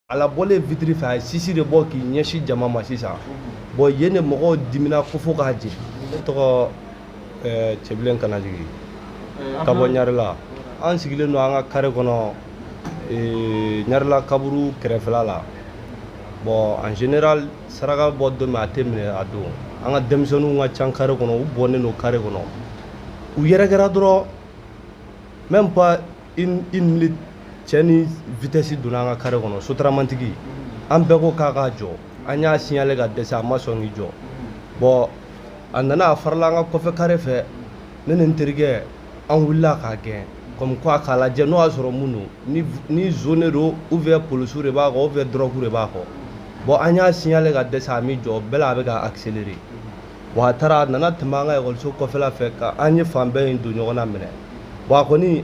A labɔlen vitre fɛ, a ye sisi de bɔ k'i ɲɛsin jama ma sisan. Bon, yen de mɔgɔw dimina ko fo k'a jeni. Ne tɔgɔ Cɛbilen Kanajigi ka bɔ Ɲarela. An sigilen don an ka carré kɔnɔ, Ɲarela kaburu kɛrɛfɛla la. Bon, en général, saraka bɔ don min, a tɛ minɛ a don. An ka denmisɛnninw ka ca carré kɔnɔ, u bɔnnen don carré kɔnɔ, u yɛrɛkɛra dɔrɔn, même pas une minute, cɛ ni vitesse donna an ka carré kɔnɔ. Sotramatigi, an bɛɛ ko k'a ka jɔ, an y'a signaler ka dɛsɛ, a ma sɔn k'i jɔ. Bon, a nana, a farala an ka kɔfɛ carré fɛ. Ne ni n terikɛ, an wulila k'a gɛn comme quoi k'a lajɛ n'o y'a sɔrɔ mun don, ni zone don ou bien polisiw de b'a kɔ ou bien drogue de b'a kɔ. Bon, an y'a signaler ka dɛsɛ, a m'i jɔ. Bɛɛ la, a bɛ ka accélérer. Bon, a taara, a nana tɛmɛ an ka ekɔliso kɔfɛla fɛ, ka an ye fan bɛɛ in don ɲɔgɔn na minɛ. Bon, a kɔni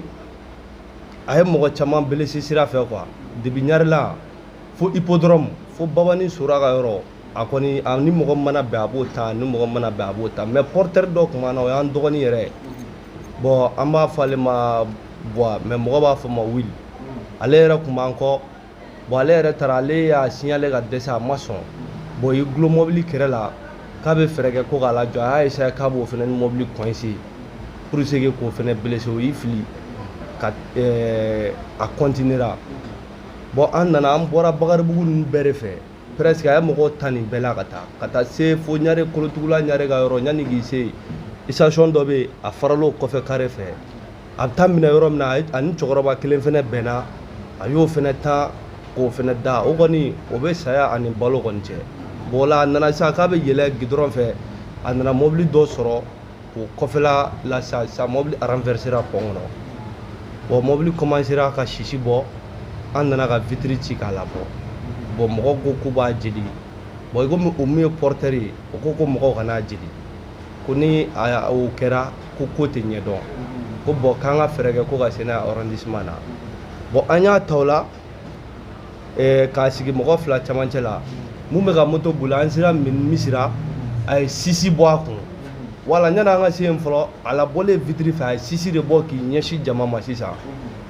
a ye mɔgɔ caman blessé sira fɛ quoi, depuis Ɲarela fo hippodrome, fo Babani Sora ka yɔrɔ. A kɔni, a ni mɔgɔ mana bɛn, a b'o ta, ni mɔgɔ mana bɛn, a b'o ta. Mais porteur dɔ tun b'an na, o y'an dɔgɔnin yɛrɛ ye. Bon, an b'a fɔ ale ma Buwa, mais mɔgɔ b'a fɔ ma Wili. Ale yɛrɛ tun b'an kɔ. Bon, ale yɛrɛ taara, ale y'a signaler ka dɛsɛ, a ma sɔn. Bon, y'i gulon mobili kɛrɛ la k'a bɛ fɛɛrɛ kɛ ko k'a lajɔ. A y'a essayer k'a b'o fana ni mobili coincé pour se k'o fana blessé, o y'i fili ka a continuera. Bon, an nana, an bɔra Bakaribugu ninnu bɛɛ de fɛ presque. A ye mɔgɔw ta nin bɛɛ la ka taa se fo Ɲare kolotugula, Ɲare ka yɔrɔ. Yanni k'i se station dɔ bɛ yen, a faral'o kɔfɛ carré fɛ, a bɛ taa minɛ yɔrɔ min na, ani cɛkɔrɔba kelen fɛnɛ bɛnna, a y'o fɛnɛ ta k'o fɛnɛ da. O kɔni, o bɛ saya ani balo kɔni cɛ. Bon, o la, a nana sisan k'a bɛ yɛlɛ goudron fɛ, a nana mobili dɔ sɔrɔ k'o kɔfɛla la sisan. Sisan mobili renversera pont kɔnɔ. Bon, mobili commencera ka sisi bɔ. An nana ka vitre ci k'a labɔ. Bon, mɔgɔw ko k'u b'a jeli. Bon, komi o min ye porteur ye, o ko ko mɔgɔw kan'a jeli, ko ni a o kɛra, ko ko tɛ ɲɛdɔn, ko bon, k'an ka fɛɛrɛ kɛ ko ka se n'a ye arrondissement na. Bon, an y'a ta o la k'a sigi mɔgɔ fila camancɛ la, mun bɛ ka moto boli. An sera Misira, a ye sisi bɔ a kun. Wala yanni an ka se yen fɔlɔ, a labɔlen vitre fɛ, a ye sisi de bɔ k'i ɲɛsin jama ma sisan.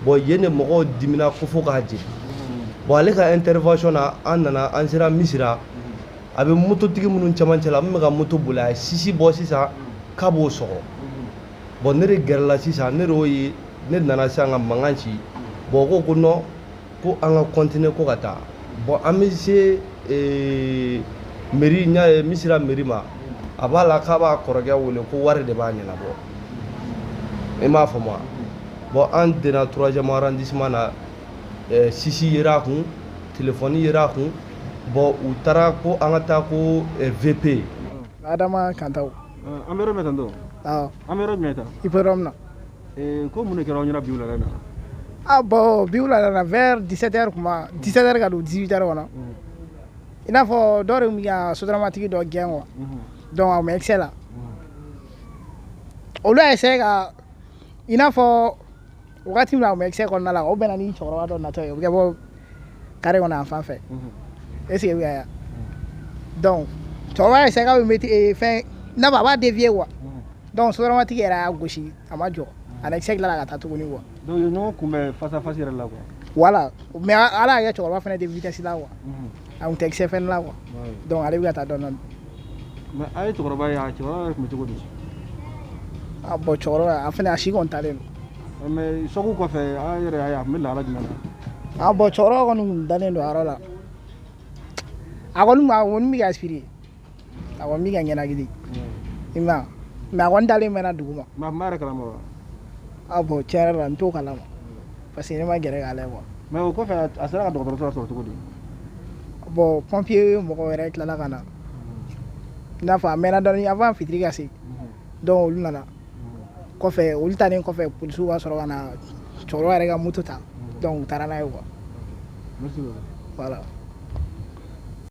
Bon, yen de mɔgɔw dimina ko fo k'a jeli. Bon, ale ka intervention na, an nana, an sera Misira, a bɛ mototigi minnu camancɛ la, min bɛ ka moto boli, a ye sisi bɔ sisan k'a b'o sɔgɔ. Bon, ne de gɛrɛla sisan, ne de y'o ye. Ne nana sisan ka mankan ci. Bon, o ko ko non, ko an ka continuer, ko ka taa. Bon, an bɛ se mairie ɲa, Misira mairie ma, a b'a la k'a b'a kɔrɔkɛ wele ko wari de b'a ɲɛnabɔ, i m'a faamu wa? Bon, an donna troisième arrondissement na, sisi yera a kun, téléphone yera a kun. Bon, u taara ko an ka taa ko VP. Adama Kantaw. An bɛ yɔrɔ min tantɔ? Awɔ. An bɛ yɔrɔ jumɛn ta? Hippodrome na. Ko mun de kɛra aw ɲɛna bi wulada in na? Ah bon, bi wulada na, vers 17 heures kuma, 17 heures ka don 18 heures kɔnɔ, i n'a fɔ dɔw de tun bɛ ka sotramatigi dɔ gɛn quoi. Donc a tun bɛ excès la. Olu y'a essayé ka, i n'a fɔ wagati min na a tun bɛ excès kɔnɔna la, o bɛnna ni cɛkɔrɔba dɔ natɔ ye, o bɛ kɛ bɔ carré kɔnɔ yan fan fɛ. Est ce que i bɛ ka ye? Donc cɛkɔrɔba y'a essayé k'a bɛ meti fɛn, i n'a fɔ a b'a dévier quoi. Donc sotramatigi yɛrɛ y'a gosi, a ma jɔ, a ni excès tilala ka taa tuguni quoi. Donc u ye ɲɔgɔn kunbɛn face à face yɛrɛ la quoi. Voilà, mais ala y'a kɛ, cɛkɔrɔba fana tɛ vitesse la quoi, a tun tɛ excès fɛnɛ la quoi. Donc ale bɛ ka taa dɔɔnin dɔɔnin. Mais a ye cɛkɔrɔba ye, a cɛkɔrɔba yɛrɛ tun bɛ cogo di? Ah bon, cɛkɔrɔba, a fɛnɛ a si kɔni talen don. Mais choc kɔfɛ, a yɛrɛ y'a ye a tun bɛ lahala jumɛn na? Ah bon, cɛkɔrɔba kɔni tun dalen don a yɔrɔ la. A kɔni bɛ ka aspirer, a kɔni bɛ ka ɲɛnakili, i ma ye? Mais a kɔni dalen mɛnna dugu ma. Mais a tun b'a yɛrɛ kalama wa? Ah bon, tiɲɛ yɛrɛ la, n t'o kalama parce que ne ma gɛrɛ k'a lajɛ quoi. Mais o kɔfɛ, a sera ka dɔgɔtɔrɔso lasɔrɔ cogo di? Bon, pompier mɔgɔ wɛrɛ tilala ka na, i n'a fɔ a mɛnna dɔɔni avant fitiri ka se. Donc olu nana kɔfɛ, olu taalen kɔfɛ, polisiw ka sɔrɔ ka na cɛkɔrɔba yɛrɛ ka moto ta. Donc u taara n'a ye quoi. Merci beaucoup. Voilà.